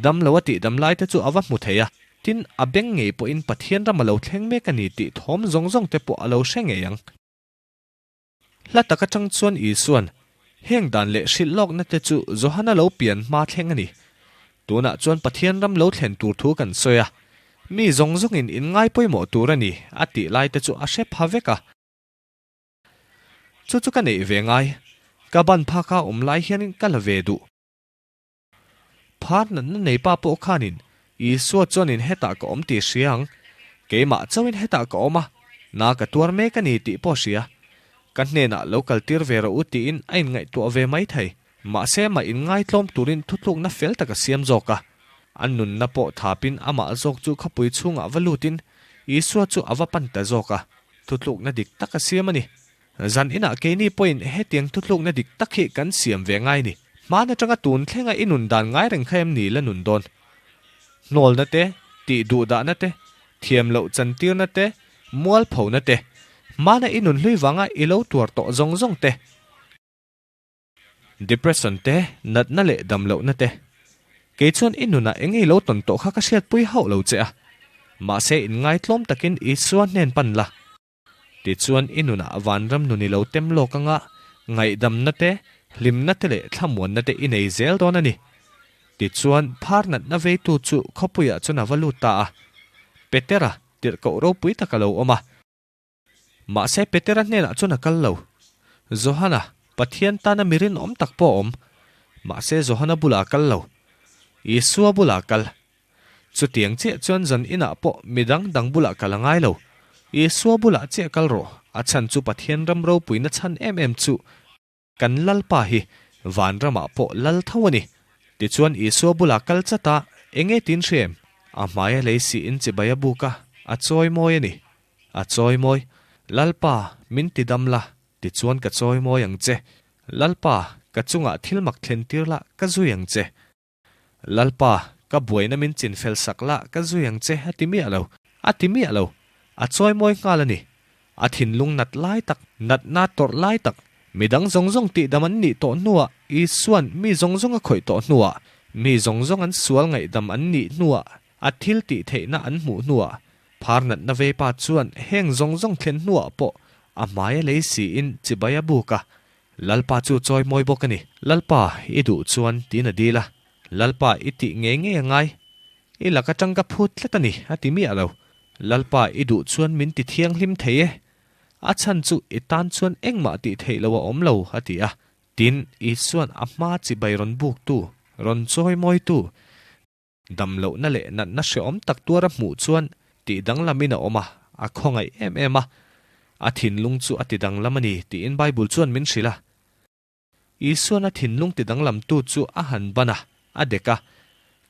dam lo a tihdam lai te chu a va hmu thei a. Tin, a beng ngei pawhin Pathian ram a lo thleng mek a ni tih thawm zawng zawng te pawh a lo hre ngei ang. Hla tak atang chuan Isuan, Heng dan leh hrilh lawkna te chu Johana lo pian hma thleng a ni. Tunah chuan Pathian ram lo thlen tur thu kan sawi a, mi zawng zawngin in ngai pawimawh tur a ni, a tih lai te chu a hre pha vek a. Chu chu ka neih ve ngai. Ka ban phaka awm lai hianin ka la ve duh. Phar natna nei pa pawh khanin Isua chuanin hetah ka awm tih hria ang. Keimah chauhin hetah ka awm a, na ka tuar mek a ni tih pawh hria. Ka hnenah lo kaltir ve rawh u tiin a inngaihtuah ve mai thei. Mahse mah inngaitlawm turin thutlukna fel tak a siam zawk a. A nunna pawh thapin amah zawk chu khawpui chhungah va lutin Isua chu a va pan ta zawk a. Thutlukna dik tak a siam a ni. Zan inah keini pawhin hetiang thutlukna dik tak hi kan siam ve ngai ni. Hmaan atanga tun thlenga i nun dan ngai reng kha em ni la nun dawn? Hnawlna te, tih duhdahna te, thiam loh chantirna te, mualphona te, hmana i nun hlui vanga i lo tuar tawh zawng zawng te, Depression te, natna leh damlohna te. Kei chuan i nunah eng ei lo tawn tawh kha ka hriatpui hauh lo che a. Mahse inngaitlawm takin Isua hnen pan la. Tichuan i nunah vanram nun i lo tem lawk anga ngaihdamna te, Hlimna te leh thlamuanna te i nei zel dawn a ni. Tichuan, phar natna veitu chu khawpuiah chuan a va lut ta a. Petera tirhkoh ropui tak a lo awm a. Mahse Petera hnenah chuan a kal lo. Johana, Pathian tana mi rinawm tak pawh a awm. Mahse Johana bulah a kal lo. Isua bulah a kal. Chutiang chiah chuan zan inah pawh mi dang dang bulah kal a ngai lo. Isua bulah chiah kal rawh. A chhan chu Pathian ram ropuina chhan em em chu Kan Lalpa hi van ramah pawh lal tho a ni. Tichuan Isua bulah kal chat a, enge tin hre em? A hmaia lei siin chibai a buk a, a chawi mawi a ni. A chawi mawi. Lalpa, min ti dam la, tichuan ka chawi mawi ang che. Lalpa, ka chungah thil mak thlen tir la, ka zui ang che. Lalpa, ka buaina min chinfel sak la, ka zui ang che, a ti miah lo. A ti miah lo. A chawimawi nghal a ni. A thinlung nat lai tak, natna tawrh lai tak, midang zawng zawng tihdam an nih tawh hnuah, Isua'n mi zawng zawng a khawih tawh hnuah, mi zawng zawng an sual ngaihdam an nih hnuah, a thil tih theihna an hmuh hnuah, phar natna veipa chuan heng zawng zawng thlen hnuah pawh a hmai a lei siin chibai a buk a, Lalpa chu chawi mawi bawk a ni. Lalpa, i duh chuan, tiin a dil a. Lalpa, i tih ngei ngei a ngai. I lak atang ka phut tlat a ni, a ti miah lo. Lalpa, i duh chuan min ti thianghlim thei e. A chhan chu i tan chuan engmah tih theih lo a awm lo, a ti a. Tin, Isua'n a hma chibai rawn buktu, rawn chawi mawitu, Damlohna leh natna hrehawm tak tuar a hmuh chuan tih danglamin a awm a, a khawngaih em em a. A thinlung chu a ti danglam a ni tiin Bible chuan min hrilh a. Isua'n a thinlung ti danglamtu chu a han ban a, a dek a,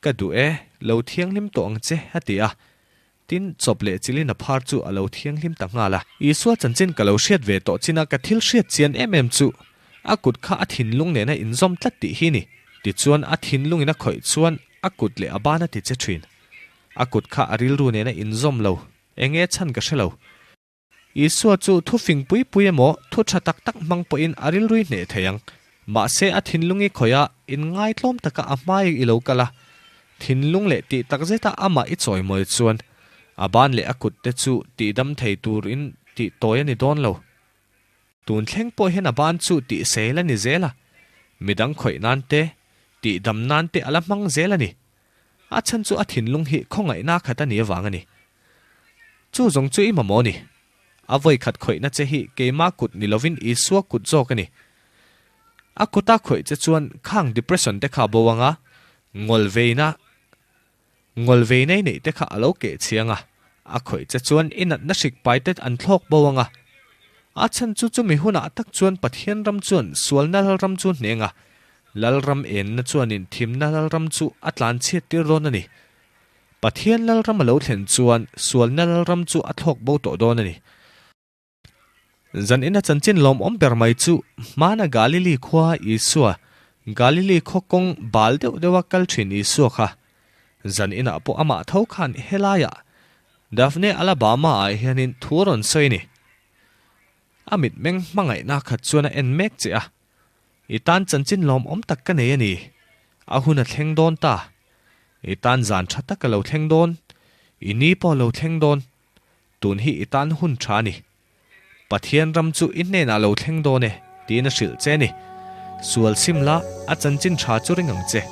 Ka duh e, lo thianghlim tawh ang che, a ti a. Tin, chawp leh chilin a phar chu a lo thianghlim ta nghal a. Isua chanchin ka lo hriat ve tawh chin a ka thil hriat chian em em chu a kut kha a thinlung nena inzawm tlat tih hi ni. Tichuan a thinlungin a khawih chuan a kut leh a ban a ti che thin. A kut kha a rilru nena inzawm lo, enge chhan ka hre lo. Isua chu thu fing pui pui emaw thu tha tak tak hmang pawhin a rilrui hneh thei ang. Mahse a thinlungi khawih a, inngai tlawm taka a hmai i lo kal a, thinlung leh tih tak zeta amah i chawimawi chuan a ban leh a kut te chu tihdam thei turin tih tawi a ni dawn lo. Tun thleng pawh hian a ban chu tih sel a ni zel a, midang khawih nan te, tihdam nan te a la hmang zel a ni. A chhan chu a thinlung hi khawngaihna khat a nih avang a ni. Chu zawng chu i mamawh a ni. A vawi khat khawihna che hi keimah kut ni lovin Isua kut zawk a ni. A kuta khawih che chuan khang depression te kha a bo ang a, ngawlveina ngawlvei nei neih te kha a lo keh chhiang a, a khawih che chuan i natna hrik pai te an thlawk bo ang a. A chhan chu chumi hunah tak chuan Pathian ram chuan sualna lalram chu hneng a, Lalram enna chuanin thimna lalram chu a tlanchhiat tir dawn a ni. Pathian lalram a lo thlen chuan sualna lalram chu a thlawk bo tawh dawn a ni. Zanina chanchin lawmawm ber mai chu hmana Galili khua Isua, Galili khaw kawng bal deuh deuha kal thin Isua kha. Zaninah pawh amah tho khan helaiah Daphne Alabama-ah hianin thu a rawn sawi a ni. A mitmeng hmangaihna khat chuan a en mek che a. I tan chanchin lawmawm tak ka nei a ni. A hun a thleng dawn ta. I tan zan tha tak a lo thleng dawn. I ni pawh a lo thleng dawn. Tun hi i tan hun tha a ni. Pathian ram chu i hnenah a lo thleng dawn e, tiin a hrilh che a ni. Sual sim la, a chanchin tha chu ring ang che.